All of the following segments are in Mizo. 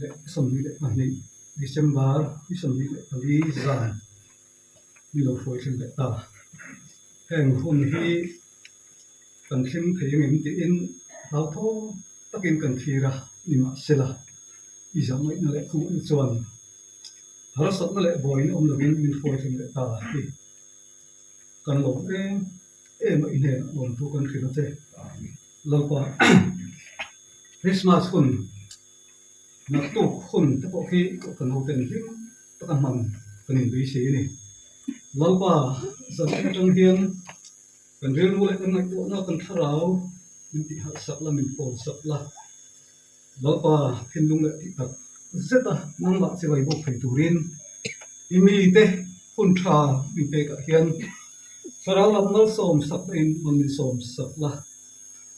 22 December ni 24 zan min lo hruai thleng leh ta. Heng hun hi kan thleng thei angem tiin hlauthawng takin kan thlir a, nimahsela i zahngaihna leh khawngaihna chuan harsatna leh buaina awm lovin min hruai thleng leh ta hi kan lawm em em a, i hnenah lawmthu kan hrilh a che. Lalpa Christmas hun naktuk hun te pawh khi kan hoten hlim taka hman kan inbeisei a ni. Lalpa zan atang hian kan rilru leh kan ngaihtuahna kan thlarau min tihharh sak la, min pawl sak la. Lalpa thinlung leh tih tak zeta nangmah chibai bawk thei turin i mite hun tha min pekah hian thlarau lam malsawm sak in rawn min sawm sak la.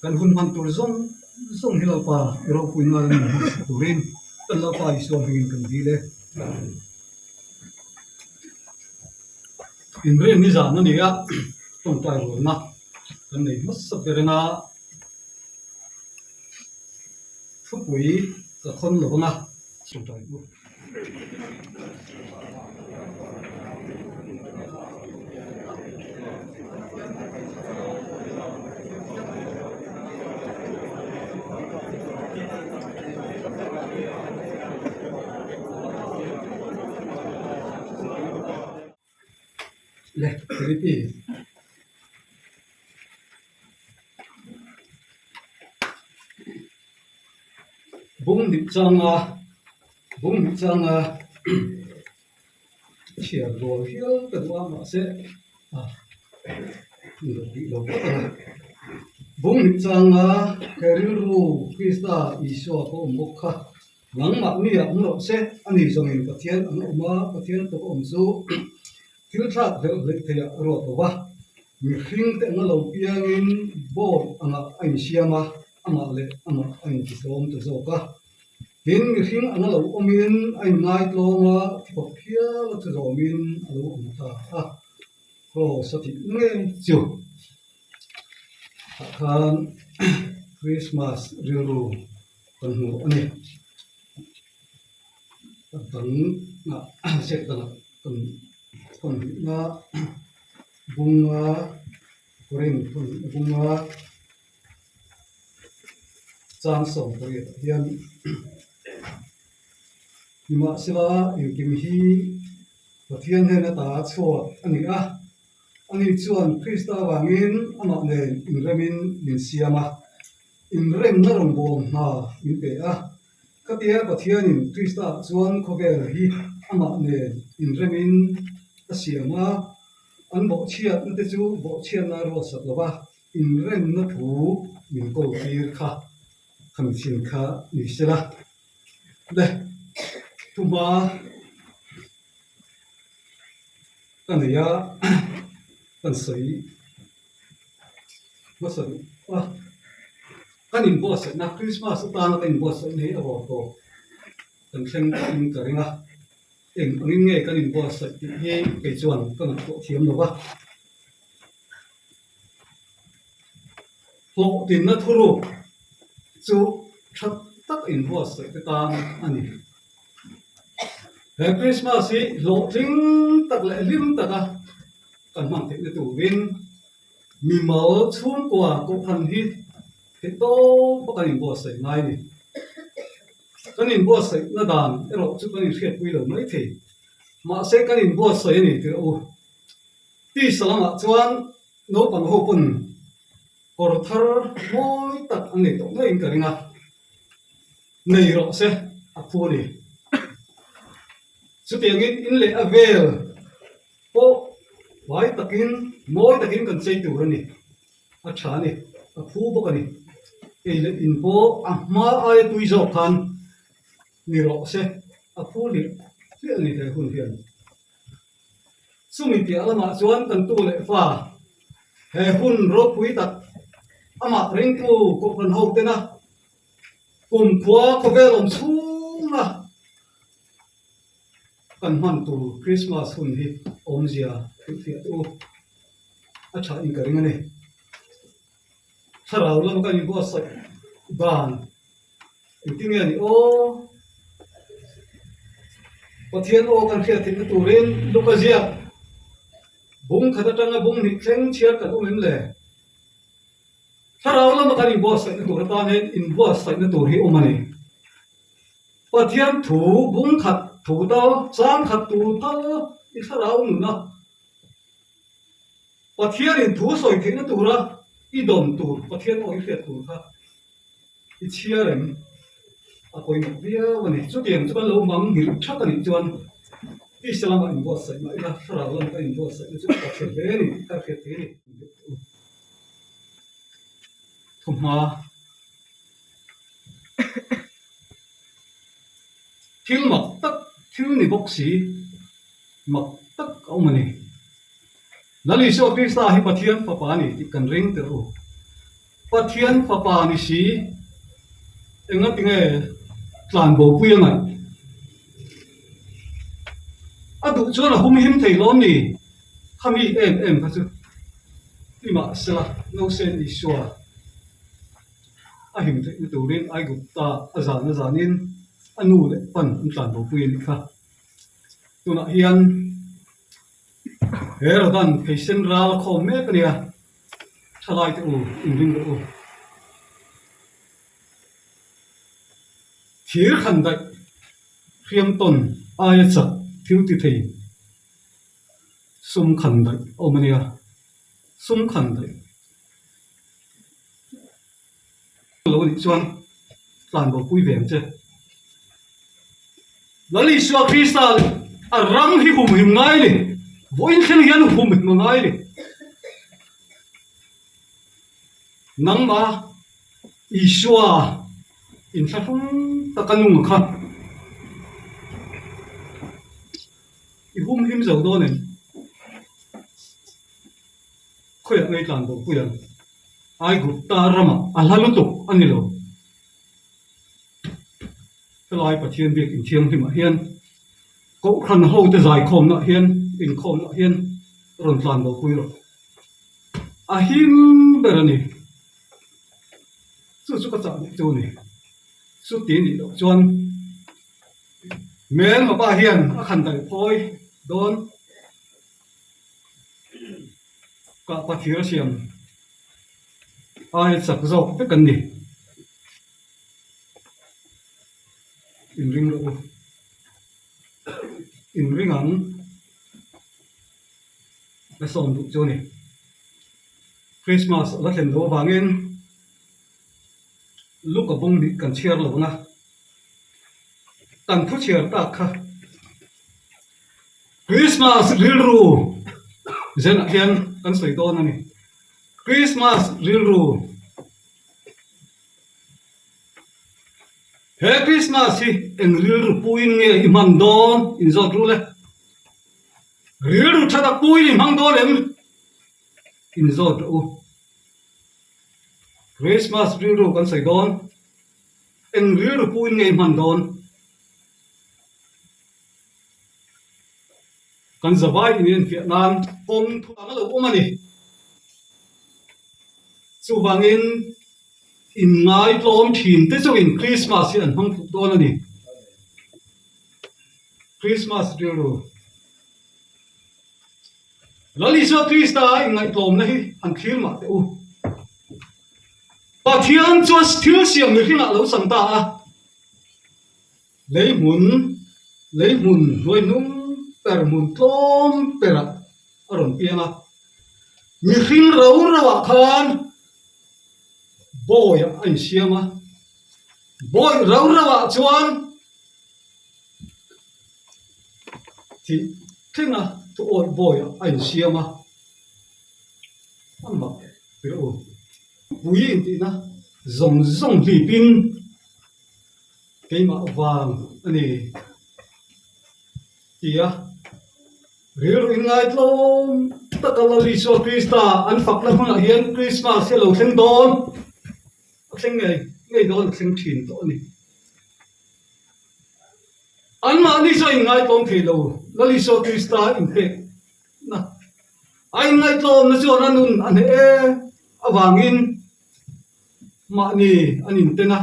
Kan hun hman tur zawng zawng hi Lalpa i ropui ngai min hman sak turin kan Lalpa Isua hmingin kan dil e. Inrin ni zan a ni a, tawngtai rualna kan nei hmasa ber anga thupui ka khawn lo anga tawngtai u. Le Philippi. Bung hnih changa bung hnih changa chhiar rual hial ka duh a mahse a lo tih lo phawt ang a. Bung hnih changa he rilru Krista Isua pawh awm bawk kha nangmah mi ah awm rawh se a ni zawngin Pathian an awm a, Pathian tawk a awm chu thil thlak hleuh hleih theih ah a ruat lo va, mihring te anga lo piangin board angah a insiam a, amah leh amah a intitlawm ta zawk a. Tin, mihring anga lo awmin a inngaitlawm a, thawk hial a chu zawmin a lo awm ta a. Kraws a tih ngei chu tah khan Krismas rilru kan hmu a ni. A dangah ziak dangah kan thawnhna bunga Korin thawnhna bunga. Chang 18 ah hian nimahsela engkim hi Pathian hnen ata chhuak a ni a, ani chuan Krista avangin amah nen inremin min siam a, inremna rawngbawm hna min pe a. Khatia Pathianin Krista chuan khawvel hi amah nen inremin a siam a, an bawhchhiatna te chu bawhchhiatna a ruatsak lo va. Inremna thu min kawl tir kha khami chin kha ni se la. Le, thuma ka nei a, kan sawi hmasa duh a. Kan inbuatsaihna, Krismas atana kan inbuatsaihna hi a vawr tawp kan thleng tawhin ka ring a. Eng angin nge kan inbuatsaih tih hi kei chuan ka ngaihtuah thiam lo va. Hlawhtinna thuruk chu tha tak inbuatsaih te tan a ni. He Krismas hi hlawhtling tak leh hlim taka kan hman theihna turin mimal chhungkua kohhran hi theihtawpa kan inbuatsaih ngai a ni. Kan inbuatsaihna dan erawh chu kan inhriatpui lo maithei. Mahse kan inbuatsaih a ni tih rawh u. Tisa lamah chuan naupang ho pawn kawr thar mawi tak an nei tawh ngeiin ka ring a, nei rawh se a phu a ni. Chutiangin in leh a vel pawh fai takin mawi takin kan chei tur a ni, a tha a ni, a phu bawk a ni. Ei leh in pawh a hma aia tui zawk khan ni rawh se a phu hliah hliah a ni he hun hian. Chumi piah lamah chuan kan tu leh fa he hun ropui tak amah ringtu kohhran ho tena kumkhua khawvel awm chhunga kan hman tur Krismas hun hi awmzia hrilhfiah teh u a tha in ka ring a ni. Thlarau lama kan inbuatsaih dan engtin nge ni aw? Pathian aw kan hriat theihna turin Luka ziak bung khat atanga bung hnih thleng chhiar kan awm em le? Thlarau lama kan inbuatsaihna tur atan hian inbuatsaihna tur hi awm a ni. Pathian thu bung khat thu tal, chang khat tu tal i thlarau nuna Pathianin thu sawi theihna tura i dawn tur Pathian aw i hriat tur kha i chhiar em? A pawimawh viau a ni. Chutiang chu kan lo mang nghilh that a nih chuan tisa lamah inbuatsaih mah ila thlarau lam kan inbuatsaihna chu a tha hle a ni tih kha hriat thei a ni. Thuhma Thil mak tak thil ni bawk si mak tak a awm a ni. Lal Isua Krista hi Pathian Fapa a ni tih kan ring tel u. Pathian Fapa ni si engatinge tlan bopui a ngaih? A duh chuan a hum him thei lawm ni? Khami em em kha chu nimahsela Nausen Isua a him theihna turin Aigupta a zan a zanin a nu leh pan an tlan bopui a nih kha. Tunah hian he Rodan pheisen ral a khawm mek a nia, thalai te u inring rawh u. Thir khan daih hriam tawn aia chak thil ti thei sum khan daih a awm a nia, sum khan daih. Lo nih chuan tlan bo pui ve ang che. Lal Isua Krista leh a ram hi humhim ngai ni. Vawiin thleng hian humhim a ngai ni. Nangmah Isua inthlahrung taka nung kha i humhim zo dawn em? Khawiah ngei tlan bo pui ang? Aigupta ramah a hla lutuk a ni lo. Helai Pathian biak inthianghlimah hian Kohhran hote zaikhawmnaah hian inkhawmnaah hian rawn tlan bo pui rawh. A him ber a ni. Chu chu ka chah leh chu a ni. Chuti nih loh chuan Hmelmapa hian a khan daih phawi dawn. Kah pathir a siam aia chak zawk vek an ni. Inring rawh u. Inring ang ka sawm duh chu a ni. Christmas a la thlen loh avangin Luka bung nih kan chhiar lo ang a, kan thu chhiar tak kha. Christmas rilru zenah hian kan sawi dawn a ni. Christmas rilru He Christmas hi eng rilru puiin nge i hman dawn inzawt rul e. Rilru tha tak puiin i hmang dawn em inzawt rawh u. Christmas rilru kan sawi dawn eng rilru puiin nge i hman dawn. Kan zavai in enfiah nan kawng thutang a lo awm a ni. Chuvangin inngai tlawm thin te chungin Krismas hi an hmang fuh dawn a ni. Krismas rilru Lal Isua Krista a inngaihtlawmna hi han thlir mah teh u. Pathian chuan thil siam mihringah a lo chang ta a. Lei hmun, lei hmun hnuai hnung per hmun tlawm perah a rawn piang a. Mihring ro roah khan bawiah a insiam a, bawi ro roah chuan thih thlenga thuawih bawiah a insiam a, a mak tirh u. Pui intihna zawng zawng hlipin. Keimah vang a ni tia rilru inngaitlawm taka Lal Isua Krista an fakna hmunah hian Krismas hi a lo thleng dawn, a thleng ngei ngei dawn, a thleng thin tawh a ni. Anmahni chu a inngaitlawm thei lo, Lal Isua Krista inpekna a inngaitlawmna chuan a nun a hneh em avangin Mahni an inten a,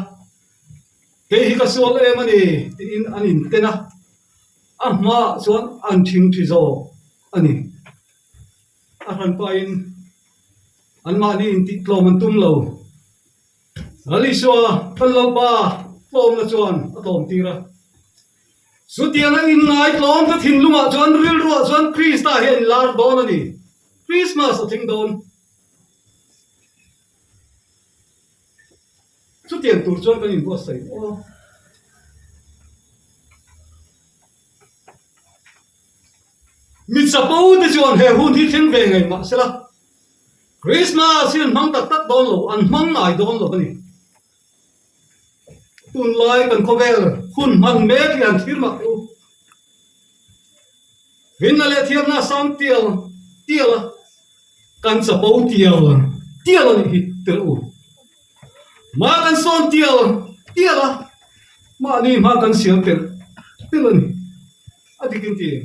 Kei hi ka sual em a ni tiin an inten a. A hmaah chuan an thingthi zawk a ni. A hranpain anmahni intihtlawm an tum lo. Lal Isua kan Lalpa tlawmna chuan a tlawm tir a. Chutianga inngai tlawm te thinlungah chuan rilruah chuan Krista hi a inlar dawn a ni. Krismas a thleng dawn. Chutiang tur chuan kan inbuatsaih aw. Mi chapo te chuan he hun hi thleng ve ngei mah sela, Krismas hi an hmang tak tak dawn lo, an hmang ngai dawn lo a ni. Tunlai kan khawvel hun hman mek hi an thlir mak u. Rinna leh thiamna a sang tial tial a, kan chapo tial tial a nih hi tirh u. Hma kan sawn tial tial a, mahni hma kan siam telh telh a ni. A dik in ti em?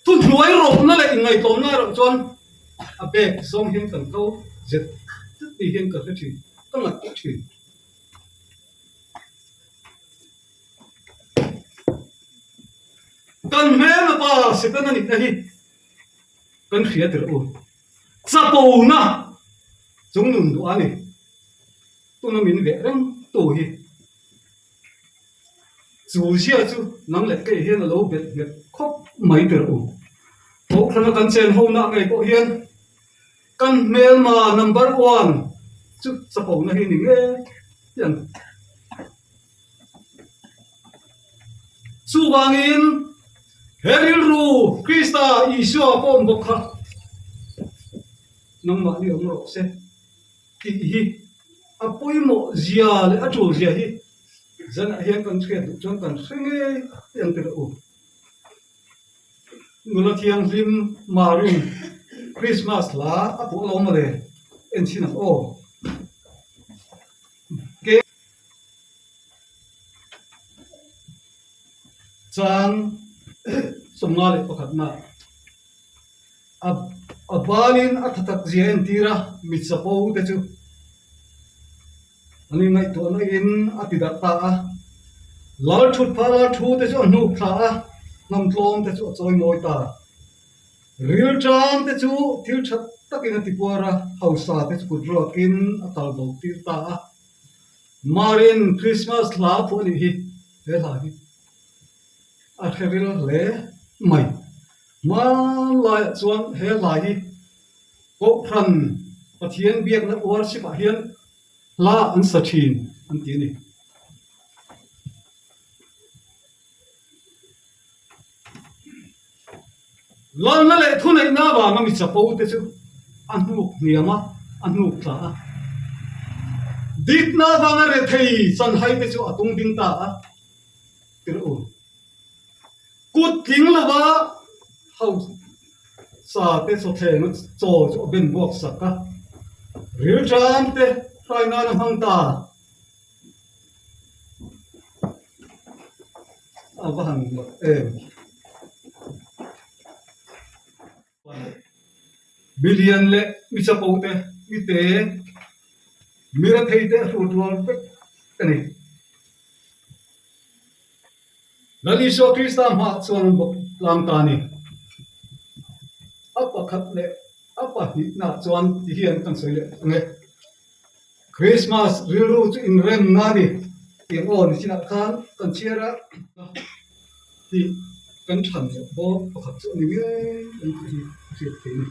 Thuhnuai rawpna leh inngaihtlawmna erawh chuan a bek zawng hian kan kal zet zet ni hian ka hre thin, ka ngaihtuah thin. Kan hmel pa Setana nihna hi kan hria tirh u. Chapona chung nun duh a ni. Tuna min veh reng tu hi. Chu zia chu nang leh kei hian a lo belh nghet khawp mai tirh u. Kohhrana kan chen ho nah ngei pawh hian kan hmelma number one chu chapona hi ni ngei ang. Chuvangin he rilru Krista Isua pawh awm bawk kha nangmahni awm rawh se tih hi a pawimawh zia leh a tul zia hi zanah hian kan hriat duh chuan kan hre ngei ang tirh u. Nula thianghlim Marin Krismas hla a puah lo mawle en chhin ang aw. Chang 51 a a balin a tha tak zia entir a, mi chapo te chu an inngaihtuahna in a ti darh ta a, lal thut phah lal thu te chu a hnuk thla a, hnam tlawm te chu a chawi mawi ta. Rilṭam te chu thil ṭha takin a ti puar a, hausa te chu kut ruakin a kal bo tir ta a. Marin Krismas hla phuah a nih hi, he hla hi a hre ril hle mai. Hmanlaiah chuan he hla hi Kohhran Pathian biakna worship ah hian hla an sa ṭhin an ti a ni. Lalna leh thuneihna avanga mi chapo te chu a hnuk hniam a, a hnuk tla a. Dikna avanga rethei chanhai te chu a tung ding ta a, tirh u. Kut tling lova hausa te chawthleng chaw chu a ben buak sak a, rilṭam te hrai nan a hmang ta. A va han mak em. Milian leh mi chapo te, mi te, mi rethei te a hrut rual vek a ni. Lal Isua Krista hmaah chuan an bawk tlang ta a ni. A pakhat leh a pahnihnaah chuan ti hian kan sawi leh ang e. Christmas rilru chu inremna a ni tih ang aw nichinah khan kan chhiar a tih kan than leh bawk pakhat chu a ni ngei ang tih hi a hriat theih a ni.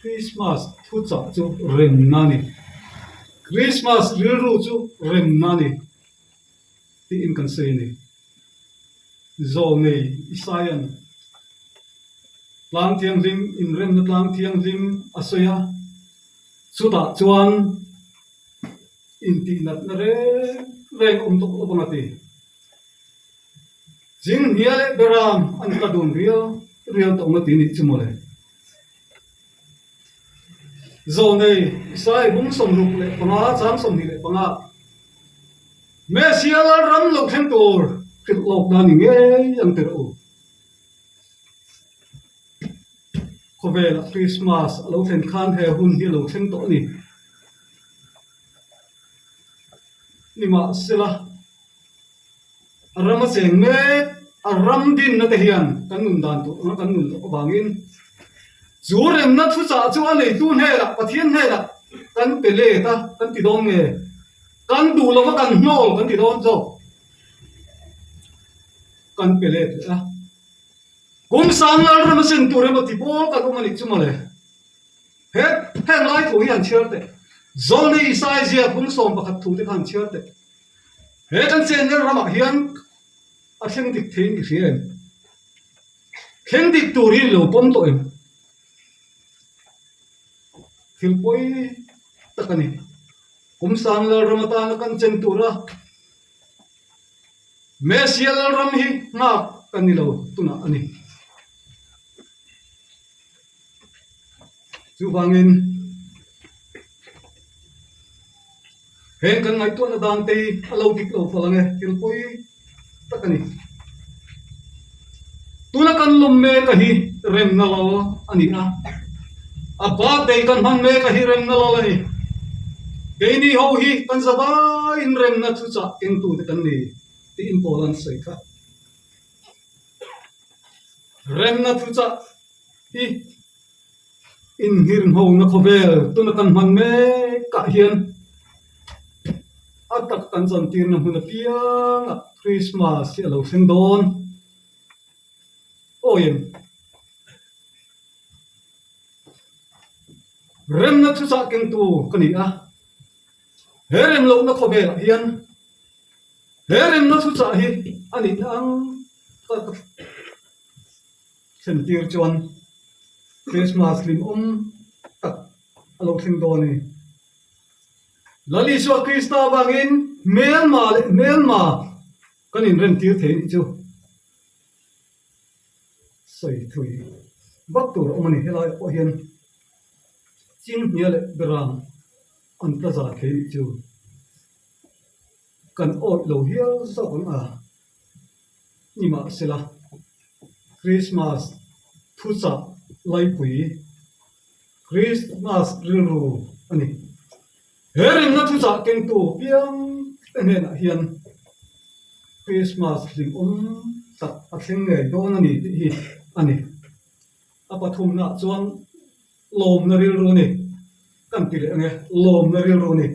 Christmas thuchah chu remna a ni. Christmas rilru chu remna a ni tiin kan sawi a ni. Zawlnei Isaia'n tlang thianghlim, inremna tlang thianghlim a sawi a, chutah chuan intihnatna reng reng awm tawh lo ang a ti. Chinghnia leh Beram an tla dun rial rial tawh ang a ti nih chu mawle. Zawlnei Isaiah bung 65 chang 25 Messia Lalram lo thleng tur hrilh lawk dan ni ngei ang tirh u. Khawvelah Krismas a lo thlen khan he hun hi a lo thleng tawh a ni. Nimahsela. A ram a cheng mek, a ram dinna te hian kan nun dan tur anga kan nun loh avangin chu remna thuchah chu a neitu hnenah, Pathian hnenah kan pe let a, kan ti dawn nge? Kan duh lova kan hnawl kan ti dawn zawk. Kan pe let leh a. Kum sang lal ram a sen tur emaw ti pawl kan awm a nih chu mawle. He heng lai thu hi han chhiar teh. Zawlnei Isai ziak bung 11 thu te kha han chhiar teh. He kan chenna ramah hian a thleng dik theiin i hria em? Thleng dik tur hi i lo pawm tawh em? Thil pawi tak a ni. Kum sang lal ram atana kan chen tura Messia lal ram hi nghak kan ni lo tunah a ni. Chuvangin heng kan ngaihtuahna dan te hi a lo dik lo palh ang e, thil pawi tak a ni. Tuna kan lawm mek a hi remna lal a ni a, a birthday kan hman mek a hi remna lal a ni. Keini ho hi kan zavaiin remna thuchah kengtute kan ni tiin Paul an sawi kha. Remna thuchah hi inhirnghona khawvel tuna kan hman mekah hian a tak kan chantirna hmun apiangah Krismas hi a lo thleng dawn. Awi em? Remna thuchah kengtu ka ni a, he remlohna khawvelah hian he remna thuchah hi a nihna ang ka thlen tir chuan Christmas hlimawm tak a lo thleng dawn a ni. Lal Isua Krista avangin hmelma leh hmelma kan inrem tir thei a nih chu. Sawi thui vak tur a awm a ni. Helaiah pawh hian Chinghnia leh Beram an tla za thei a nih chu. Kan awih lo hial zawk ang a. Nimahsela, Krismas thuchah laipui, Krismas rilru a ni. He rinna thuchah kengtu piang te hnenah hian Krismas hlimawm tak a thleng ngei dawn a ni tih hi a ni. A pathumnaah chuan lawmna rilru a ni. Kan ti leh ang e, lawmna rilru a ni.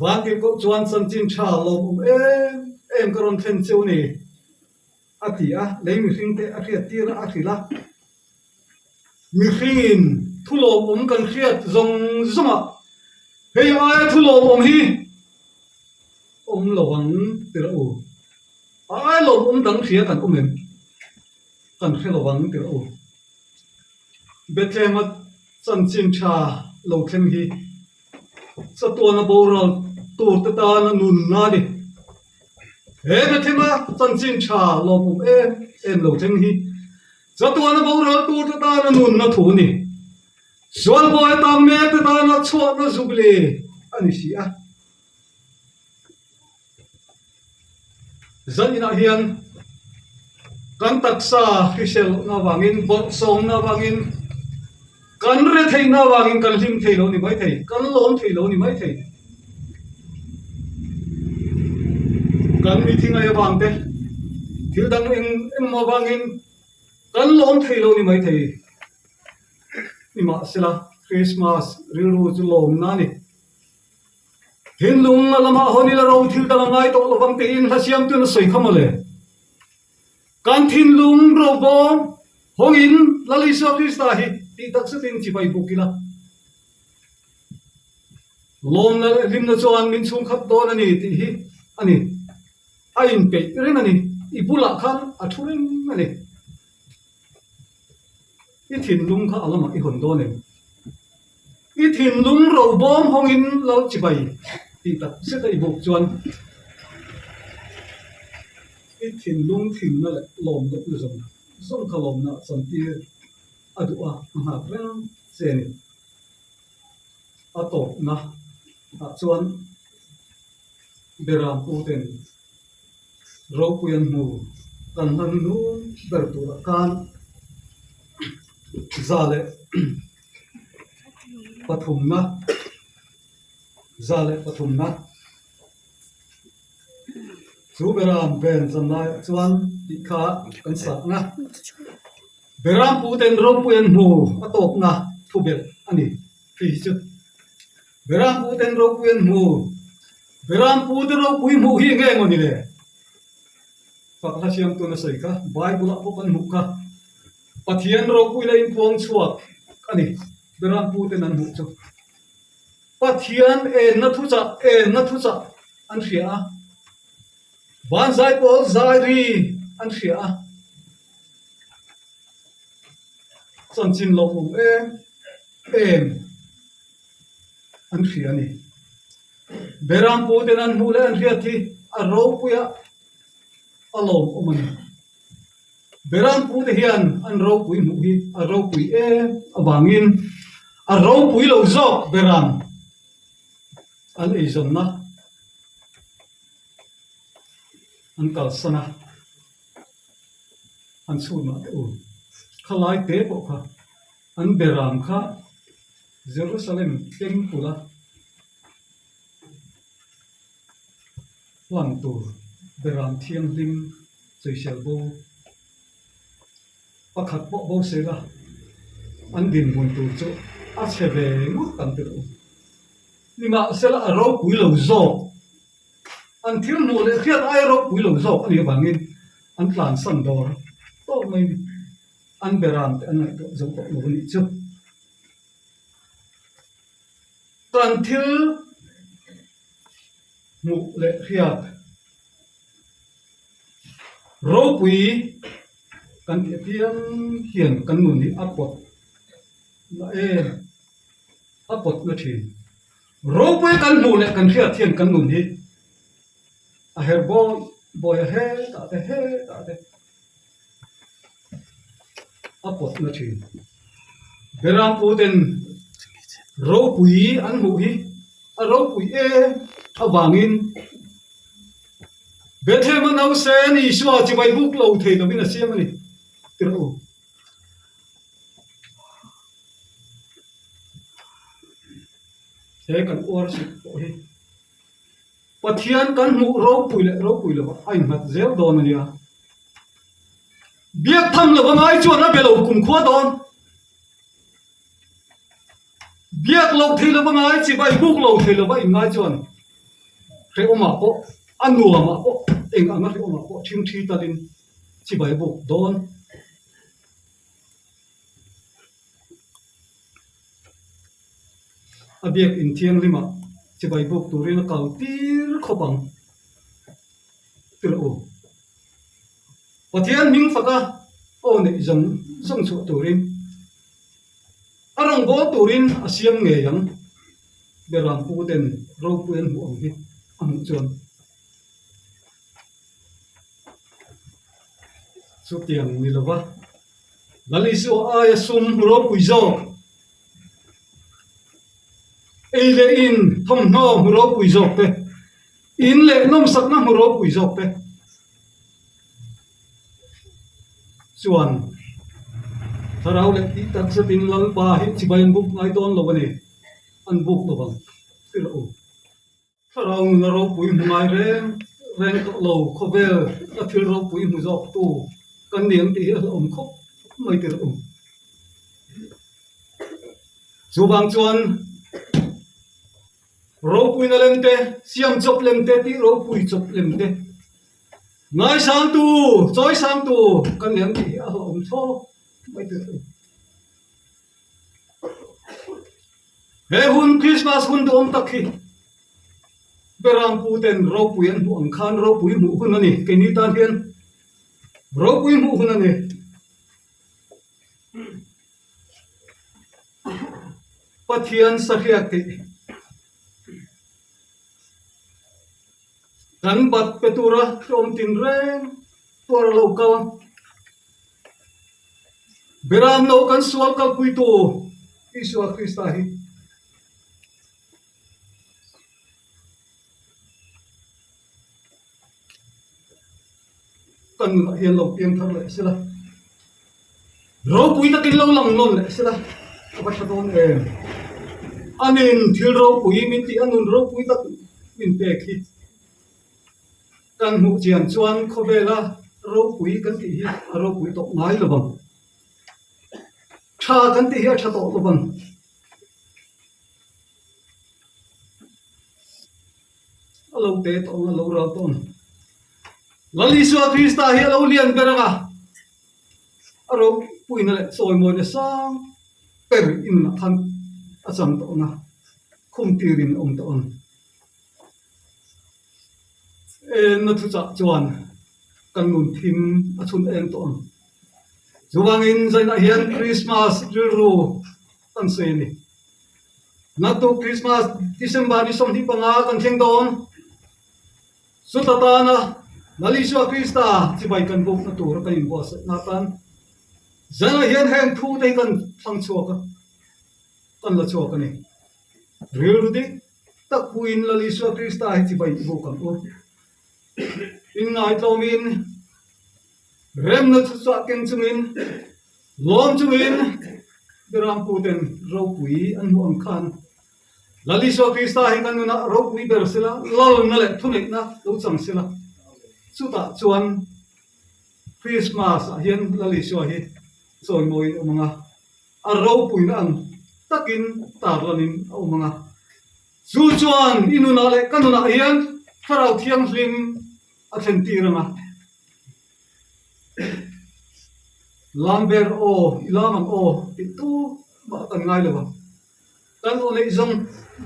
Vantirhkoh chuan chanchin tha lawmawm em em ka rawn thlen cheu ni, a ti a, lei mihringte a hriattir a, a hrilh a. Mihringin thu lawmawm kan hriat zawng zawngah hei aia thu lawmawm hi awm lo ang ti rawh u. A ai lawmawm dang hria kan awm em? Kan hre lo ang ti rawh u. Bethlehem-a chanchin tha lo thleng hi chatuana boral turte tana nunna a ni. He Bethlehem-a chanchin tha lawmawm em em lo thleng hi chatuana boral turte tana nunna thu a ni. Sualbawi atan mekte tana chhuahna zukli a ni si a. Zan inah hian kan taksa hrisel lohna avangin, bawrhsawmna avangin, kan retheihna avangin kan hlim thei lo ni mai thei, kan lawm thei lo ni mai thei. Kan mithi ngaih avang te, thil dang eng engmaw avangin kan lawm thei lo ni mai thei. Nimahsela, Krismas rilru chu lawmna a ni. Thinlung a lamah hawn ila ro thil dang a ngai tawh lovang tiin hla siamtuin a sawi kha mawle. Kan thinlung ro bawm hawngin Lal Isua Krista hi tih tak zetin chibai buk ila. Lawmna leh hlimna chuan min chhungkhat dawn a ni tih hi a ni. A inpeih reng a ni. I bulah khan a thu reng a ni. I thinlung kha a lamah i hawn dawn em? I thinlung ro bawm hawngin Lal chibai tih tak zet a i buk chuan i thinlung thinna leh lawm lohna zawng zawng kha lawmna chantir a duh a, a nghak reng che a ni. A tawpna ah chuan Beram pu ten ropui an hmu kan hlan hnung ber turah khan 103na 103na. Chu Beram ven zan laiah chuan tih kha kan sakna. Beram puten ropui an hmu a tawpna thu belh a ni. Hei hi chu Beram puten ropui an hmu. Beram pute ropui hmuh hi nge maw ni le? Fak hla siamtu na sawi kha Bible ah pawh kan hmuh kha. Pathian ropui la inpuang chhuak a ni. Beram puten an hmuh chu. Pathian enna thuchah enna thuchah an hria a, vanzai pawl zai ri an hria a, chanchin lawmawm em em an hria a ni. Berampu ten an hmuh leh an hriat hi a ropuia a lawmawm a ni. Berampu te hian an ropui hmuh hi a ropui em avangin a ropui lo zawk beram an eizawnna an kalsan a, an chhut mah teh u. Khalai te pawh kha an beram kha Jerusalem temple a hlan tur beram thianghlim sawisel bo pakhat pawh bo sela an dinhmun tur chu a chhe ve ngawt ang tih u. Nimahsela a ropui lo zawk, an thil hmuh leh hriat aia ropui lo zawk a nih avangin an tlansan dawr tawp mai a ni. An beram te an ngaihtuah zo tawh lo a nih chu. Kan thil hmuh leh hriat ropui kan tih apiang hian kan nun hi a pawt na em a pawt na thin. Ropui kan hmuh leh kan hriat hian kan nun hi a her bawi bawi a hetah te hetah te. a pawt na thin. Berampu ten ropui an hmuh hi a ropui em avangin Bethlehem a nausen Isua chibai buk lo thei lovin a siam a ni tirh u. He kan worship pawh hi Pathian kan hmuh ropui leh ropui lovah a innghat zel dawn a nia. Biak tham lova ngai chuan a be lo kumkhua dawn. Biak loh thei lova ngai, chibai buk lo thei lova inngai chuan hrehawmah pawh, a nuamah pawh, eng anga hrehawmah pawh ṭhingṭhi talin chibai buk dawn. A biak inthianghlimah chibai buk turin a kal tir khawp ang tirh u. Pathian hming faka aw neih zawng zawng chhuah turin a rawngbâwl turin a siam ngei ang. Berampu ten ropui an hmuh ang hi a hmuh chuan chutiang ni lova Lal Isua aia sum ropui zawk, ei leh in thawmhnaw hmu ropui zawk te, in leh nawmsakna hmu ropui zawk te chuan Thlarau leh tih tak zetin Lalpa hi chibai an buk ngai dawn lo a ni, an buk lo vang ti rawh u. Thlarau nuna ropui hmu ngai reng reng tawh lo, khawvel a thil ropui hmu zawk tu kan ni ang tih hi a hlauhawm khawp mai tirh u. Chuvang chuan ropuina lem te, siam chawp lem te, tih ropui chawp lem te, ngaisangtu, chawisangtu kan ni ang tih hi a hlauhawm thlawp mai tirh u. He hun Krismas hun duhawm tak hi Berampu ten ropui an hmuh ang khan ropui hmuh hun a ni. Keini tan hian ropui hmuh hun a ni. Pathian sahriak tih kan bat pe tura tlawm tinreng tuar lo kal. Beram lo kan sual kalpuitu Isua Krista hi kan nunah hian lo piang thar leh sela, ropui takin lo lang nawn leh sela a va tha dawn em? Anin thil ropui min tih a nun ropui tak min pek hi. Kan hmuh chian chuan khawvela ropui kan tih hi a ropui tawh ngai lo vang. Tha kan tih hi a tha tawh lo vang. A lo te tawh ang, a lo ral tawh ang. Lal Isua Krista hi a lo lian ber ang a, a ropuina leh chawimawina sang ber inah khan a chang tawh ang a, khum tirin a awm tawh ang. Enna thuchah chuan kan nun thim a chhun eng tawh ang. Chuvangin zainah hian Krismas rilru kan sawi a ni. Naktuk Krismas December ni 25 kan thleng dawn. Chuta tana Lal Isua Krista chibai kan bukna tura kan inbuatsaihna atan zainah hian heng thute hi kan thlang chhuak a, kan la chhuak a ni. Rilru dik tak puiin Lal Isua Krista hi chibai i buk ang u. Inngaihtlawmin, remna chu chhuah keng chungin, lawm chungin Beramputen ropui an hmuh ang khan Lal Isua Krista hi kan nunah ropui ber sela, lalna leh thuneihna lo chang sela. Chutah chuan Krismas ah hian Lal Isua hi chawimawiin awm ang a. A ropuina ang takin tarlanin a awm ang a. Chu chuan i nunah leh ka nunah hian Thlarau Thianghlim a thlen tir ang a. Lamber aw, i lam ang aw tih tu mah kan ngai lo ang. Kan aw neih zawng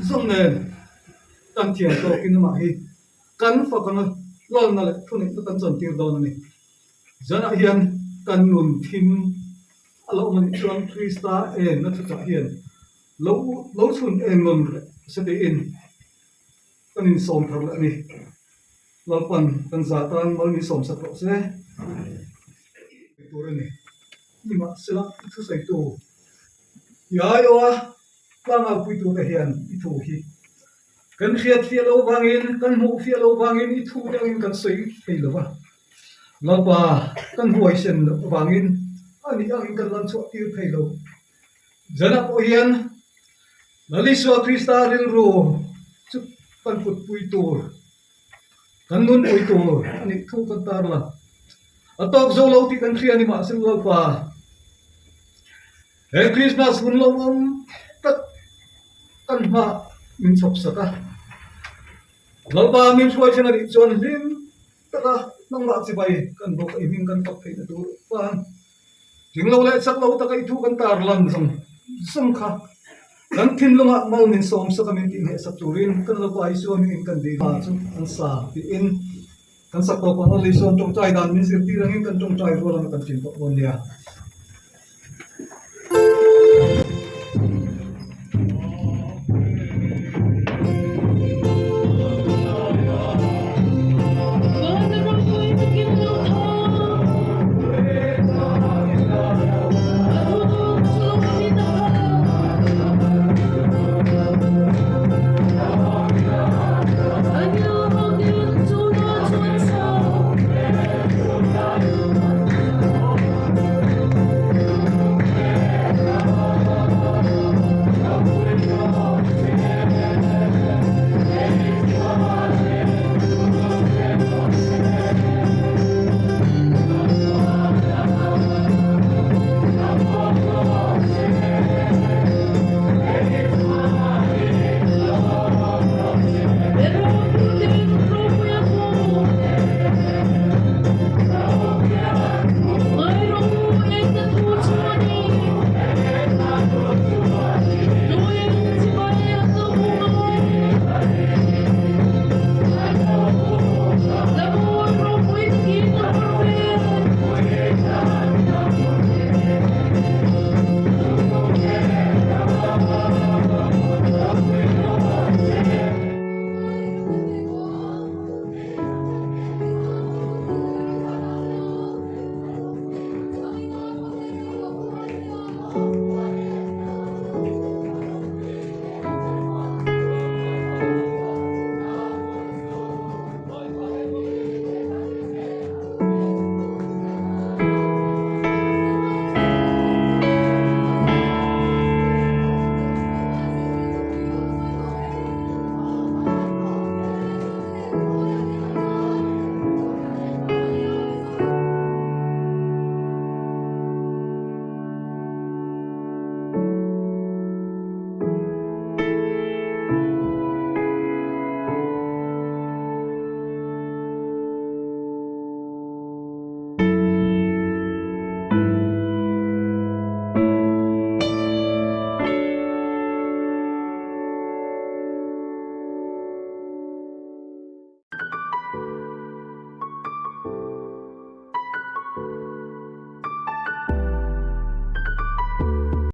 zawng nen kan thiam tawkin amah hi kan fak ang a, lalna leh thuneihna kan chantir dawn a ni. Zanah hian kan nun thim a lo awm a nih chuan Krista enna thuchah hian lo lo chhun eng nawn reh se tiin kan insawm thar leh a ni. Lalpan kan za tan mal min sawm sak rawh se. Tur a ni. Nimahsela i thusawitu i aiawha tlangaupuitute hian i thu hi kan hriat fiah loh vangin, kan hmuh fiah loh vangin i thu te angin kan sawi thei lo va. Lalpa kan huaisen loh avangin a nih angin kan lan chhuah tir thei lo. Zanah pawh hian Lal Isua Krista rilru chu kan kutpui tur, kan nunpui tur a nih thu kan tar la. A tawk zo lo tih kan hria ni mahse Lalpa he Krismas hun lawmawm tak kan hma min chhawp sak a. Lalpa min hruai thleng a nih chuan hlim taka nangmah chibai kan bawk a, i hming kan fak theihna tur chuan tling lo leh chak lo taka i thu kan tar lan zawng zawng kha kan thinlungah mal min sawm sak a min tih hnehsak turin kan Lalpa Isua hmingin kan dil a chu an sa tiin kan sak tawp ang. Lal Isua'n tawngtai dan min zirtir angin kan tawngtai rual anga kan ṭin tawh dawn nia.